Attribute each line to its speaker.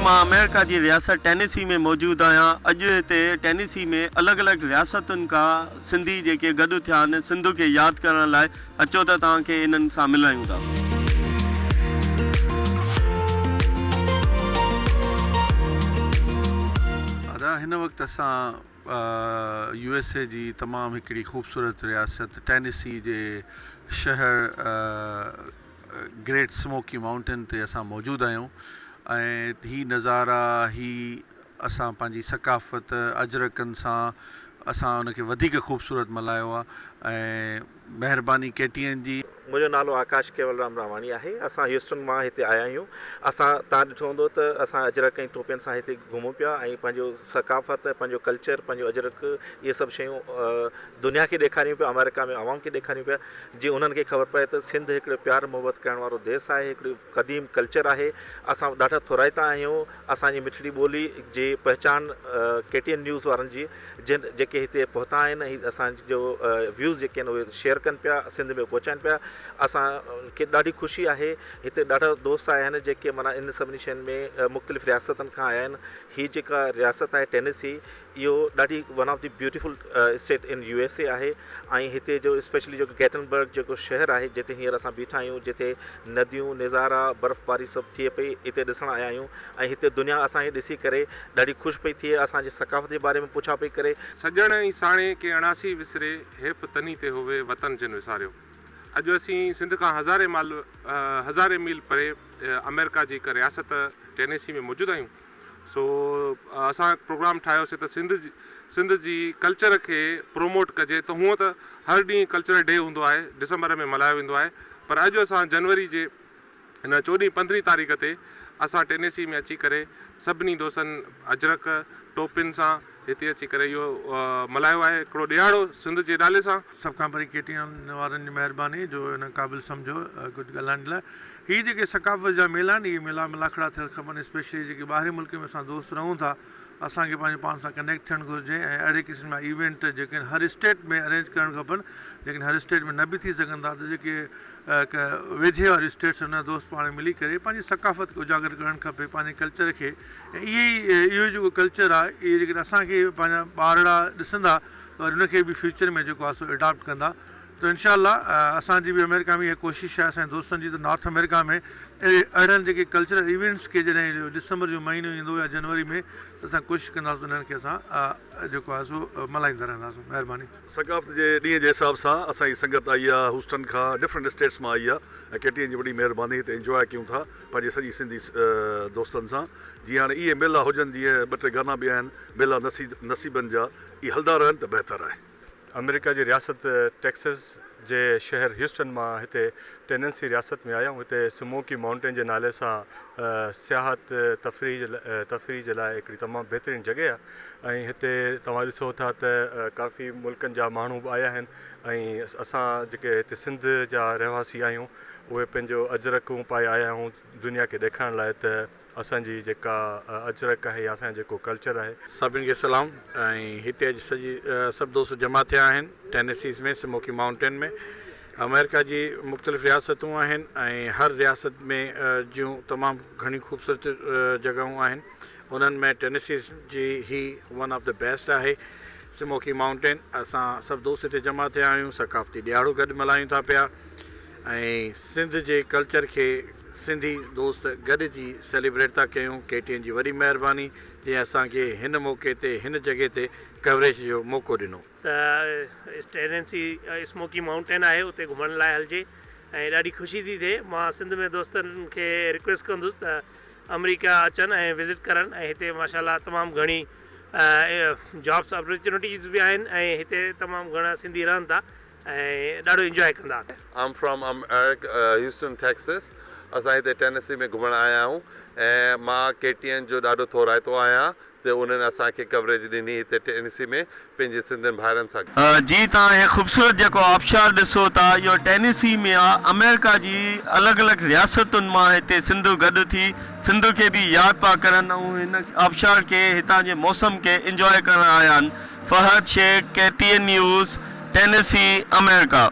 Speaker 1: مان آمريڪا جي رياست ٽينيسي ۾ موجود آهيان. اڄ هتي ٽينيسي ۾ الڳ الڳ رياستن کان سنڌي جيڪي گڏ ٿيا آهن سنڌ کي ياد ڪرڻ لاء اچو ته توهان کي انهن سان ملايون ٿا.
Speaker 2: ادا هن وقت اسان يو ايس اي جي تمام هڪڙي خوبصورت رياست ٽينيسي جي شهر گريٽ سموڪي مائونٽين تي اسان موجود آهيون ۽ هي نظارا هي اسان پنهنجي ثقافت اجرڪن سان اسان ان کي وڌيڪ خوبصورت ملهايو آهي ۽ مهرباني ڪي ٽي اين جي.
Speaker 3: منهنجو نالو آڪاش ڪيولرام راماڻي آهي اسان هيوسٽن مان هتي آيا آهيون اسان تان ڏٺو هوندو ته اسان اجرڪ ۽ ٽوپين سان هتي گهمون پيا ۽ پنهنجو ثقافت پنهنجو ڪلچر پنهنجو اجرڪ اهي سڀ شيون دنيا کي ڏيکاريون پيا آمريڪا ۾ عوام کي ڏيکاريون پيا جيئن انهن کي خبر پئي ته سنڌ هڪڙو پيار محبت ڪرڻ وارو ديس آهي هڪڙو قديم ڪلچر آهي اسان ڏاڍا ٿورائتا آهيون اسان جي مٺڙي ٻولي جي پهچان ڪي ٽي اين نيوز وارن جي جن جيڪي هتي پهتا آهن ۽ اسان جو ويوز جيڪي آهن اهي شيئر ڪن پيا سنڌ ۾ پهچائن پيا اسان کي ڏاڍي خوشي آهي هتي ڏاڍا دوست آيا آهن جيڪي معنيٰ ان سڀني شين ۾ مختلف رياستن کان آيا آهن هي جيڪا رياست آهي ٽينيسي اهو ڏاڍي one of the beautiful state in U S A آهي ۽ هتي جو اسپيشلي جيڪو گيٽنبرگ جيڪو شهر آهي جتي هينئر اسان بيٺا آهيون جتي نديون نظارا برف باري سڀ ٿئي پئي اتي ڏسڻ آيا آهيون ۽ هتي دنيا اسان کي ڏسي ڪري ڏاڍي خوش پئي ٿئي اسان جي ثقافت جي باري ۾ پڇا پئي ڪري.
Speaker 4: سڄڻ ۽ ساڻي ڪي اڻاسي وسري، حيف تني تي هووي وطن جن وساريو. اڄ اسين سنڌ کان هزارين مال هزارين ميل پري آمريڪا جي هڪ رياست ٽينيسي ۾ موجود آهيون. سو اسان پروگرام ٺاهيوسي ته سنڌ جي سنڌ جي ڪلچر کي پروموٽ ڪجي ته هونء ته هر ڏينهن ڪلچرل ڊي هوندو آهي ڊسمبر ۾ ملهايو ويندو آهي پر اڄ اسان جنوري جي هن چوڏهين پندرهين تاريخ تي اسان ٽينيسي ۾ اچي ڪري سڀني دوستن اجرڪ ٽوپين سان هتي اچي ڪري اهو ملهايو آهي هڪڙو ڏيهاڙو سنڌ جي نالي سان.
Speaker 2: سڀ کان پهرين ڪي ٽي اين وارن جي مهرباني جو ان قابل سمجهيو ڪجهه ڳالهائڻ جي لاء. هي جيڪي ثقافت جا ميلا آهن اهي ميلا ملاکڙا ٿيڻ کپن اسپيشلي جيڪي ٻاهرين ملڪ ۾ اسان دوست رهون ٿا اسان کي پنهنجو پاڻ سان ڪنيڪٽ ٿيڻ گهرجي ۽ اهڙي قسم جا ايونٽ جيڪي آهن هر اسٽيٽ ۾ ارينج ڪرڻ کپن جيڪڏهن هر اسٽيٽ ۾ نه به ٿي سگهن ٿا ته جيڪي ويجهي واريون اسٽيٽس آهن ان جا دوست پاڻ ۾ ملي ڪري پنهنجي ثقافت کي اجاگر ڪرڻ کپي پنهنجي ڪلچر کي ۽ اهي ئي اهو ئي جيڪو ڪلچر آهي اهي جيڪڏهن اسان کي پنهنجا ٻارڙا ڏسندا ته وري ان کي به فيوچر ۾ جيڪو آهي سو اڊاپٽ ڪندا ته انشاء الله اسان جي به آمريڪا ۾ اها ڪوشش آهي اسان جي دوستن جي ته نارٿ آمريڪا ۾ اهڙي اهڙن جيڪي ڪلچرل ايونٽس کي جڏهن ڊسمبر جو مهينو ايندو يا جنوري ۾ ته اسان ڪوشش ڪنداسون انهن کي اسان جيڪو آهي سو ملهائيندا رهنداسون مهرباني.
Speaker 5: ثقافت جي ڏينهن جي حساب سان اسان جي سنگت آئي آ هوسٽن کان ڊفرنٽ اسٽيٽس مان آئي آ ۽ ڪي ٽي اين جي وڏي مهرباني هتي انجواء ڪيون ٿا پنهنجي سڄي سنڌي دوستن سان جيئن هاڻي اهي ميلا هجن جيئن ٻه ٽي گانا به آهن ميلا نصيبن جا اهي هلدا رهن ته بهتر آهي.
Speaker 6: آمريڪا جي رياست ٽيڪسز جي شهر هيوسٽن مان هتي ٽيننسي رياست ۾ آيا آهيون. هتي سموڪي مائونٽين جي نالي سان سياحت تفريح تفريح جي لاء هڪڙي تمام بهترين جڳهه آهي ۽ هتي توهان ڏسو ٿا ته ڪافي ملڪن جا ماڻهو به آيا آهن ۽ اسان جيڪي هتي سنڌ جا رهواسي آهيون اهي پنهنجو اجرڪون پائي آيا آهيون دنيا کي ڏيکارڻ لاء ته اسان جي جيڪا اجرڪ آهي يا اسان جو جيڪو ڪلچر آهي.
Speaker 7: سڀني کي سلام ۽ هتي اڄ سڄي سڀ دوست جمع ٿيا آهن ٽينيسيز ۾ سموڪي مائونٽين ۾ آمريڪا جي مختلف رياستون آهن ۽ هر رياست ۾ جون تمام گهڻيون خوبصورت جڳهون آهن انهن ۾ ٽينيسيز جي هي ون آف the best آهي سموڪي مائونٽين اسان سڀ دوست هتي جمع ٿيا آهيون ثقافتي ڏهاڙو گڏ ملهايون ٿا پيا ۽ سنڌ جي ڪلچر کي سنڌي دوست گڏجي سيليبريٽ ٿا ڪيون ڪي ٽي اين جي وڏي مهرباني جنهن اسان کي هن موقعي تي هن جڳهه تي ڪوريج جو موقعو ڏنو.
Speaker 8: ته ٽينيسي اسموڪي مائونٽين آهي اتي گهمڻ لاء هلجي ۽ ڏاڍي خوشي ٿي ٿئي مان سنڌ ۾ دوستن کي رڪويسٽ ڪندس ته آمريڪا اچن ۽ وزٽ ڪرن ۽ هتي ماشاء الله تمام گهڻي جابس اپرچونٽيز به آهن ۽ هتي تمام گهڻا سنڌي رهن ٿا ۽ ڏاڍو انجواء ڪندا.
Speaker 9: I'm from America Houston Texas اسان هتي ٽينيسي ۾ گهمڻ آيا آهيون ۽ مان ڪي ٽي اين جو ڏاڍو ٿورائتو آهيان ته انهن اسان کي ڪوريج ڏني هتي ٽينيسي ۾ پنهنجي سنڌين ڀائرن سان.
Speaker 1: جي توهان هي خوبصورت جيڪو آبشار ڏسو ٿا اهو ٽينيسي ۾ آ آمريڪا جي الڳ الڳ رياستن مان هتي سنڌ گڏ ٿي سنڌ کي به ياد پيا ڪرن ۽ هن آبشار کي هتان جي موسم کي انجواء ڪرڻ آيا آهن Fahad Shaikh K T N news Tennessee America.